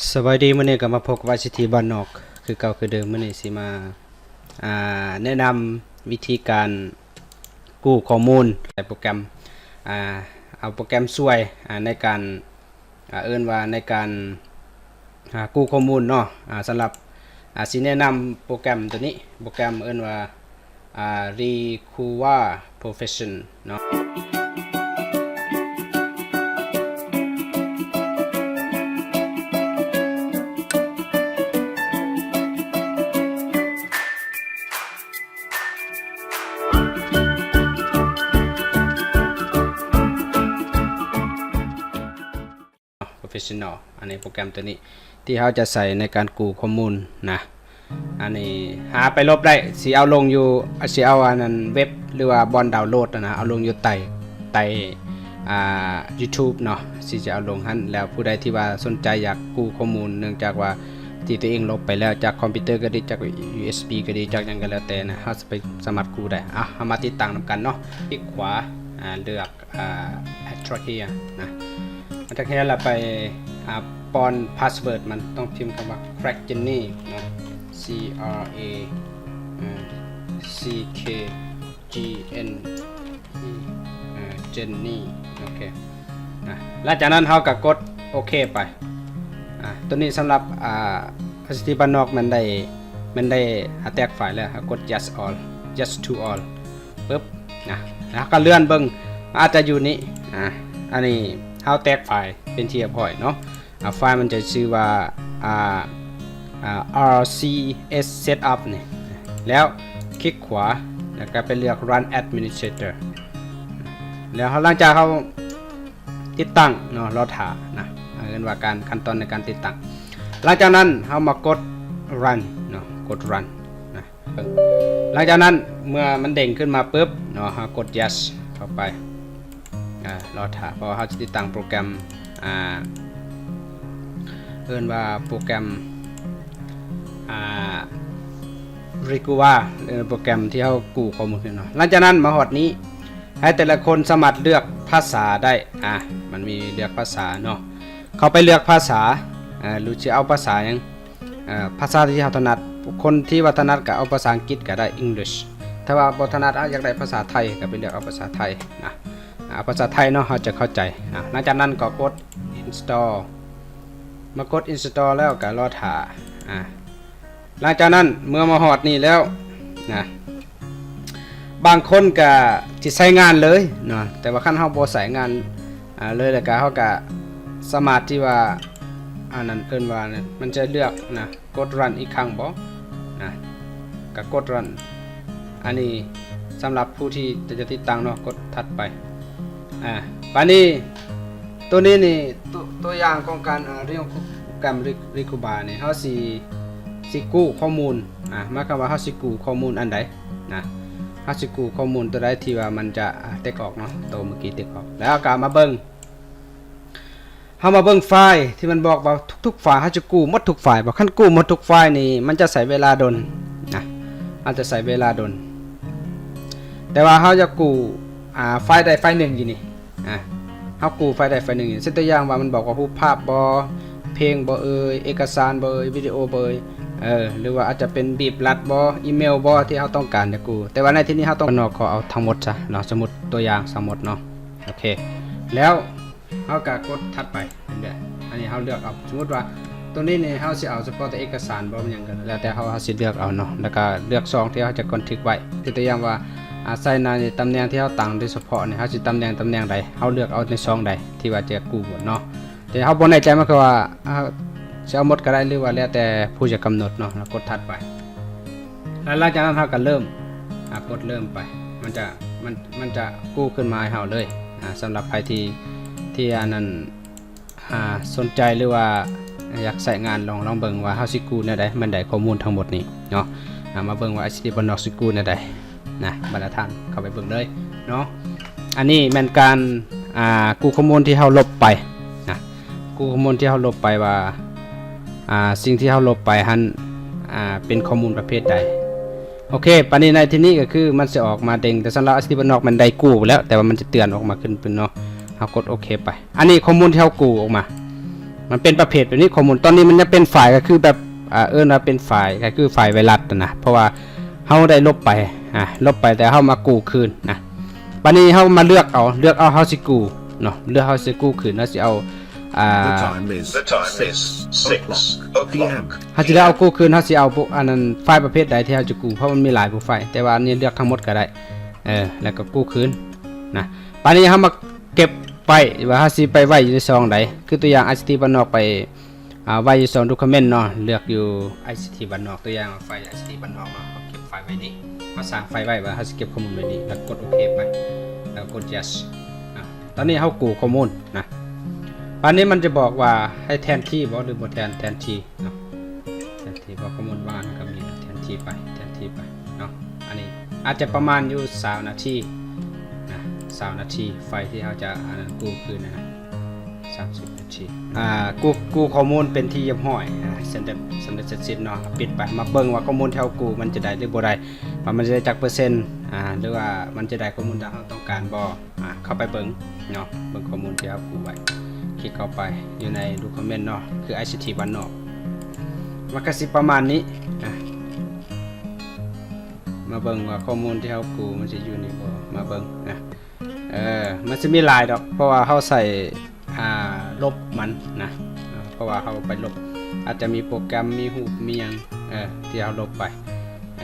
ສະບາຍດີ, ມື້ນີ້ກໍມາພົບກັບໄອຊີທີບ້ານນອກຄືເກົ່າຄືເດີມ. ມື້ນີ້ຊິມາ ອ່າ ແນະນຳວິທີການກູ້ຂໍ້ມູນໃນໂປຣແກຣມ ອ່າ ເອົາໂປຣແກຣມຊ່ວຍ ອ່າ ໃນການ ອ່າ ເອີ້ນວ່າໃນການ ອ່າ ກູ້ຂໍ້ມູນເນາະ. ອ່າ ສຳລັບ ອ່າ ຊິແນະນຳໂປຣແກຣມໂຕນີ້ ໂປຣແກຣມເອີ້ນວ່າ ອ່າ Recuva Profession ເນາະ. Professional ອັນນີ້ໂປຣແກຣມໂຕນີ້ທີ່ເຮົາຈະໃຊ້ໃນການກູ້ຂໍ້ມູນນະ. ອັນນີ້ຫາໄປລົບໄດ້ ຊິເອົາລົງຢູ່ ຊິເອົາອັນນັ້ນເວັບ ຫຼືວ່າບ່ອນດາວໂຫຼດນະ ເອົາລົງຢູ່ໃຕ້ ໃຕ້ ອ່າ YouTube ເນາະ ຊິຈະເອົາລົງຫັ້ນ. ແລ້ວຜູ້ໃດທີ່ວ່າສົນໃຈຢາກກູ້ຂໍ້ມູນ ເນື່ອງຈາກວ່າທີ່ຕົວເອງລົບໄປແລ້ວ ຈາກຄອມພິວເຕີກໍດີ ຈາກ ຢູເອັສບີ ກໍດີ ຈາກຫຍັງກໍແລ້ວແຕ່ນະ ເຮົາສາມາດກູ້ໄດ້. ອ່ະ ເຮົາມາຕິດຕັ້ງນຳກັນເນາະ. ຄລິກຂວາ ອ່າ ເລືອກ ອ່າ Extract here ນະ Extract here ແລ້ວໄປ ອ່າ ປ້ອນ password ມັນ ຕ້ອງພິມຄຳວ່າ Crack Jenny ເນາະ C R A ອ່າ C K G N E ອ່າ Jenny ໂອເຄນະ. ຫຼັງຈາກນັ້ນເຮົາກໍກົດໂອເຄໄປ. ອ່າ ໂຕນີ້ສຳລັບ ອ່າ ໄອຊີທີບ້ານນອກແມ່ນໄດ້ ແມ່ນໄດ້ ອ່າ ແຕກໄຟລ໌ແລ້ວ ເຮົາກົດ yes all yes to all ປຶບນະ ແລ້ວເຮົາກໍເລື່ອນເບິ່ງ ອາດຈະຢູ່ນີ້. ອ່າ ອັນນີ້ເຮົາແຕກໄຟລ໌ເປັນທີ່ຮຽບຮ້ອຍເນາະ. ອ່າ ໄຟລ໌ມັນຈະຊື່ວ່າ ອ່າ ອ່າ R C S Setup ນີ້ ແລ້ວຄລິກຂວາ ແລ້ວກໍໄປເລືອກ Run Administrator ແລ້ວເຮົາ ຫຼັງຈາກເຮົາຕິດຕັ້ງເນາະ ລໍຖ້ານະ ເອີ້ນວ່າການ ຂັ້ນຕອນໃນການຕິດຕັ້ງ. ຫຼັງຈາກນັ້ນເຮົາມາກົດ Run ເນາະ ກົດ Run ນະ. ຫຼັງຈາກນັ້ນເມື່ອມັນເດ້ງຂຶ້ນມາປຶບເນາະ ເຮົາກົດ yes ເຂົ້າໄປ. ອ່າ ລໍຖ້າ ເພາະວ່າເຮົາຈະຕິດຕັ້ງໂປຣແກຣມ ອ່າ ເອີ້ນວ່າໂປຣແກຣມ ອ່າ Recuva ເອີ້ນໂປຣແກຣມທີ່ເຮົາກູ້ຂໍ້ມູນເນາະ. ຫຼັງຈາກນັ້ນມາຮອດນີ້ ໃຫ້ແຕ່ລະຄົນສາມາດເລືອກພາສາໄດ້. ອ່າ ມັນມີເລືອກພາສາເນາະ ເຂົ້າໄປເລືອກພາສາ ເອີ ຫຼືຊິເອົາພາສາຫຍັງ ເອີ ພາສາທີ່ເຮົາຖະໜັດ. ຄົນທີ່ວ່າຖະໜັດກໍເອົາພາສາອັງກິດກໍໄດ້ English. ຖ້າວ່າບໍ່ຖະໜັດ ອາ ຢາກໄດ້ພາສາໄທ ກໍໄປເລືອກເອົາພາສາໄທນະ ເອົາພາສາໄທເນາະ ເຮົາຈະເຂົ້າໃຈນະ. ຫຼັງຈາກນັ້ນກໍກົດ Install ມາກົດ Install ແລ້ວກໍລໍຖ້າ. ອ່າ ຫຼັງຈາກນັ້ນເມື່ອມາຮອດນີ້ແລ້ວນະ ບາງຄົນກະຊິໃຊ້ງານເລີຍເນາະ ແຕ່ວ່າຄັນເຮົາບໍ່ໃຊ້ງານ ອ່າ ເລີຍ ແລ້ວກະເຮົາກະສາມາດທີ່ວ່າ ອັນນັ້ນເອີ້ນວ່າ ມັນຈະເລືອກນະ ກົດ Run ອີກຄັ້ງບໍ່ນະ ກະກົດ Run. ອັນນີ້ສຳລັບຜູ້ທີ່ຈະຕິດຕັ້ງເນາະ ກົດຖັດໄປ. ອ່າ ບາດນີ້ ໂຕນີ້ນີ້ ໂຕ ຕົວຢ່າງຂອງການ ອ່າ ລຽນຮູ້ໂປຣແກຣມ Re- Recuva ນີ້ ເຮົາຊິ ຊິກູ້ຂໍ້ມູນ ອ່າ ໝາຍຄວາມວ່າເຮົາຊິກູ້ຂໍ້ມູນອັນໃດນະ ເຮົາຊິກູ້ຂໍ້ມູນຕົວໃດທີ່ວ່າມັນຈະ ອ່າ ເຕັກອອກເນາະ ໂຕເມື່ອກີ້ເຕັກອອກ ແລ້ວເຮົາກໍມາເບິ່ງ ເຮົາມາເບິ່ງໄຟລ໌ທີ່ມັນບອກວ່າທຸກໆໄຟລ໌ ເຮົາຈະກູ້ໝົດທຸກໄຟລ໌ບໍ່? ຄັນກູ້ໝົດທຸກໄຟລ໌ນີ້ ມັນຈະໃຊ້ເວລາດົນນະ ມັນຈະໃຊ້ເວລາດົນ ແຕ່ວ່າເຮົາຢາກກູ້ ອ່າ ໄຟລ໌ໃດໄຟລ໌ໜຶ່ງຢູ່ນີ້ ອ່າ ເຮົາກູ້ໄຟລ໌ໃດໄຟລ໌ໜຶ່ງ ເຊັ່ນຕົວຢ່າງວ່າມັນບອກວ່າຮູບພາບບໍ ເພງບໍເອີຍ ເອກະສານບໍເອີຍ ວິດີໂອບໍເອີຍ ເອີ ຫຼືວ່າອາດຈະເປັນບີບລັດບໍ ອີເມວບໍ ທີ່ເຮົາຕ້ອງການຈະກູ້. ແຕ່ວ່າໃນທີ່ນີ້ເຮົາຕ້ອງ ນອກຂໍເອົາທັງໝົດຊະເນາະ ສົມມຸດຕົວຢ່າງທັງໝົດເນາະ. ໂອເຄ ແລ້ວເຮົາກໍກົດຖັດໄປເລື້ອຍໆ. ອັນນີ້ເຮົາເລືອກເອົາ ສົມມຸດວ່າຕົວນີ້ນີ້ເຮົາຊິເອົາສະເພາະແຕ່ເອກະສານບໍ ຫຍັງກໍແລ້ວແຕ່ເຮົາ ເຮົາຊິເລືອກເອົາເນາະ ແລ້ວກໍເລືອກຊ່ອງທີ່ເຮົາຈະບັນທຶກໄວ້ ຍົກຕົວຢ່າງວ່າ ອາ ໃສ່ໃນຕຳແໜ່ງທີ່ເຮົາຕັ້ງໂດຍສະເພາະນີ້ ເຮົາຊິຕຳແໜ່ງຕຳແໜ່ງໃດ ເຮົາເລືອກເອົາໃນຊ່ອງໃດທີ່ວ່າຈະກູ້ໝົດເນາະ. ແຕ່ເຮົາບໍ່ແນ່ໃຈ ມັນຄືວ່າ ເຮົາຊິເອົາໝົດກໍໄດ້ ຫຼືວ່າແລ້ວແຕ່ຜູ້ຈະກຳນົດເນາະ ແລ້ວກົດຖັດໄປ. ແລ້ວຫຼັງຈາກນັ້ນເຮົາກໍເລີ່ມ ອາ ກົດເລີ່ມໄປ ມັນຈະ ມັນ ມັນຈະກູ້ຂຶ້ນມາໃຫ້ເຮົາເລີຍ. ອາ ສຳລັບໃຜທີ່ ທີ່ອັນນັ້ນ ອ່າ ສົນໃຈ ຫຼືວ່າຢາກໃຊ້ງານ ລອງ ລອງເບິ່ງວ່າເຮົາຊິກູ້ແນວໃດ ແມ່ນໄດ້ຂໍ້ມູນທັງໝົດນີ້ເນາະ. ອ່າ ມາເບິ່ງວ່າໄອຊີທີບ້ານນອກຊິກູ້ແນວໃດນະ ບັນດາທ່ານເຂົ້າໄປເບິ່ງເລີຍເນາະ. ອັນນີ້ແມ່ນການ ອ່າ ກູ້ຂໍ້ມູນທີ່ເຮົາລົບໄປນະ ກູ້ຂໍ້ມູນທີ່ເຮົາລົບໄປວ່າ ອ່າ ສິ່ງທີ່ເຮົາລົບໄປຫັ້ນ ອ່າ ເປັນຂໍ້ມູນປະເພດໃດ. ໂອເຄ ບາດນີ້ໃນທີ່ນີ້ກໍຄືມັນຊິອອກມາເດັ່ງ ແຕ່ສຳລັບໄອຊີທີບ້ານນອກແມ່ນໄດ້ກູ້ໄປແລ້ວ ແຕ່ວ່າມັນຈະເຕືອນອອກມາຂຶ້ນເປັນເນາະ ເຮົາກົດໂອເຄໄປ. ອັນນີ້ຂໍ້ມູນທີ່ເຮົາກູ້ອອກມາ ມັນເປັນປະເພດແບບນີ້ ຂໍ້ມູນຕອນນີ້ມັນຍັງເປັນໄຟລ໌ ກໍຄືແບບ ອ່າ ເອີ້ນວ່າເປັນໄຟລ໌ ກໍຄືໄຟລ໌ໄວຣັສນະ ເພາະວ່າເຮົາໄດ້ລົບໄປ ອ່າ ລົບໄປ ແຕ່ເຮົາມາກູ້ຄືນນະ. ບາດນີ້ເຮົາມາເລືອກເອົາ ເລືອກເອົາເຮົາຊິກູ້ເນາະ ເລືອກເຮົາຊິກູ້ຄືນ ເຮົາຊິເອົາ ອ່າ The time is The time is six o'clock. ເຮົາຊິໄດ້ເອົາກູ້ຄືນ ເຮົາຊິເອົາພວກອັນນັ້ນ ໄຟລ໌ປະເພດໃດທີ່ເຮົາຈະກູ້ ເພາະມັນມີຫຼາຍໂປຣໄຟລ໌ ແຕ່ວ່າອັນນີ້ເລືອກທັງໝົດກໍໄດ້ ເອີ ແລ້ວກໍກູ້ຄືນນະ. ບາດນີ້ເຮົາມາເກັບໄວ້ວ່າເຮົາຊິໄປໄວ້ຢູ່ໃນຊ່ອງໃດ ຄືຕົວຢ່າງ ໄອຊີທີ ບ້ານນອກໄປ ອ່າ ໄວ້ຢູ່ຊ່ອງດູຄອມເມັນເນາະ ເລືອກຢູ່ ໄອຊີທີ ບ້ານນອກ ຕົວຢ່າງໄຟລ໌ ໄອຊີທີ ບ້ານນອກເນາະ ເຮົາເກັບໄຟລ໌ໄວ້ນີ້ ເຮົາສ້າງໄຟລ໌ໄວ້ວ່າເຮົາຊິເກັບຂໍ້ມູນໄວ້ນີ້ ແລ້ວກົດໂອເຄໄປ ແລ້ວກົດ yes ອ່າ ຕອນນີ້ເຮົາກູ້ຂໍ້ມູນນະ. ບາດນີ້ມັນຈະບອກວ່າໃຫ້ແທນທີ່ບໍ່ ຫຼືບໍ່ແທນ ແທນທີ່ເນາະ ແທນທີ່ ເພາະຂໍ້ມູນບາງອັນກໍມີແທນທີ່ໄປ ແທນທີ່ໄປເນາະ. ອັນນີ້ອາດຈະປະມານຢູ່ຊາວນາທີນະ ຊາວນາທີ ໄຟລ໌ທີ່ເຮົາຈະອັນນັ້ນກູ້ຄືນນະ ສາມສິບນາທີ ອ່າ ກູ້ ກູ້ຂໍ້ມູນເປັນທີ່ຮຽບຮ້ອຍ ອ່າ ສຳເລັດ ສຳເລັດເສັດສິ້ນເນາະ. ປິດໄປ ມາເບິ່ງວ່າຂໍ້ມູນທີ່ເຮົາກູ້ມັນຈະໄດ້ ຫຼືບໍ່ໄດ້ ວ່າມັນຈະໄດ້ຈັກເປີເຊັນ ອ່າ ຫຼືວ່າມັນຈະໄດ້ຂໍ້ມູນທີ່ເຮົາຕ້ອງການບໍ່. ອ່າ ເຂົ້າໄປເບິ່ງເນາະ ເບິ່ງຂໍ້ມູນທີ່ເຮົາກູ້ໄວ້ ຄລິກເຂົ້າໄປຢູ່ໃນດູຄອມເມັນເນາະ ຄື ໄອຊີທີ ບ້ານນອກ ມັນກໍຊິປະມານນີ້. ອ່າ ມາເບິ່ງວ່າຂໍ້ມູນທີ່ເຮົາກູ້ມັນຊິຢູ່ນີ້ບໍ່ ມາເບິ່ງນະ. ເອີ ມັນຊິມີຫຼາຍດອກ ເພາະວ່າເຮົາໃສ່ ອ່າ ລົບມັນນະ ເພາະວ່າເຮົາໄປລົບ ອາດຈະມີໂປຣແກຣມ ມີຮູບ ມີຫຍັງ ເອີ ທີ່ເຮົາລົບໄປ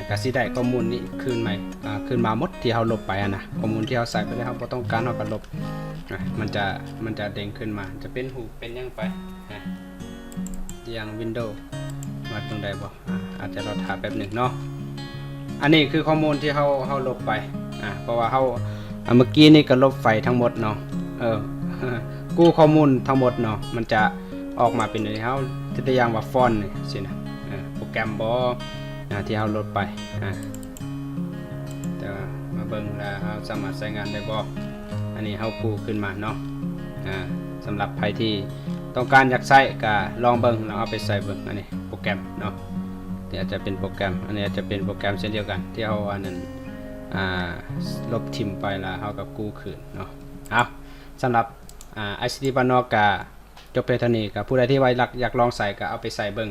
ກໍຊິໄດ້ຂໍ້ມູນນີ້ຄືນໃໝ່ ອ່າ ຄືນມາໝົດທີ່ເຮົາລົບໄປຫັ້ນນະ. ຂໍ້ມູນທີ່ເຮົາໃສ່ໄປແລ້ວ ເຮົາບໍ່ຕ້ອງການ ເຮົາກໍລົບ ອ່າ ມັນຈະ ມັນຈະເດ້ງຂຶ້ນມາ ຈະເປັນຮູບເປັນຫຍັງໄປ ອ່າ ຢ່າງວິນໂດ ມາເບິ່ງໄດ້ບໍ່? ອ່າ ອາດຈະລໍຖ້າແປັບໜຶ່ງເນາະ. ອັນນີ້ຄືຂໍ້ມູນທີ່ເຮົາ ເຮົາລົບໄປ ອ່າ ເພາະວ່າເຮົາ ອ່າ ເມື່ອກີ້ນີ້ກໍລົບໄຟລ໌ທັງໝົດເນາະ ເອີ ກູ້ຂໍ້ມູນທັງໝົດເນາະ ມັນຈະອອກມາເປັນອັນນີ້ ເຮົາ ຕົວຢ່າງວ່າຟອນນີ້ຊີ້ນະ ເອີ ໂປຣແກຣມບໍ່ ອ່າ ທີ່ເຮົາລົບໄປ ອ່າ ແຕ່ວ່າມາເບິ່ງວ່າເຮົາສາມາດໃຊ້ງານໄດ້ບໍ່. ອັນນີ້ເຮົາກູ້ຄືນມາເນາະ ອ່າ ສຳລັບໃຜທີ່ຕ້ອງການຢາກໃຊ້ກໍລອງເບິ່ງ ລອງເອົາໄປໃຊ້ເບິ່ງ. ອັນນີ້ໂປຣແກຣມເນາະ ທີ່ອາດຈະເປັນໂປຣແກຣມ ອັນນີ້ອາດຈະເປັນໂປຣແກຣມເຊັ່ນດຽວກັນ ທີ່ເຮົາອັນນັ້ນ ອ່າ ລົບຖິ້ມໄປ ແລ້ວເຮົາກໍກູ້ຄືນເນາະ. ເອົາ ສຳລັບ ອ່າ ໄອຊີທີ ບ້ານນອກກໍຈົບພຽງເທົ່ານີ້ ກໍຜູ້ໃດທີ່ວ່າຢາກ ຢາກລອງໃຊ້ກໍເອົາໄປໃຊ້ເບິ່ງ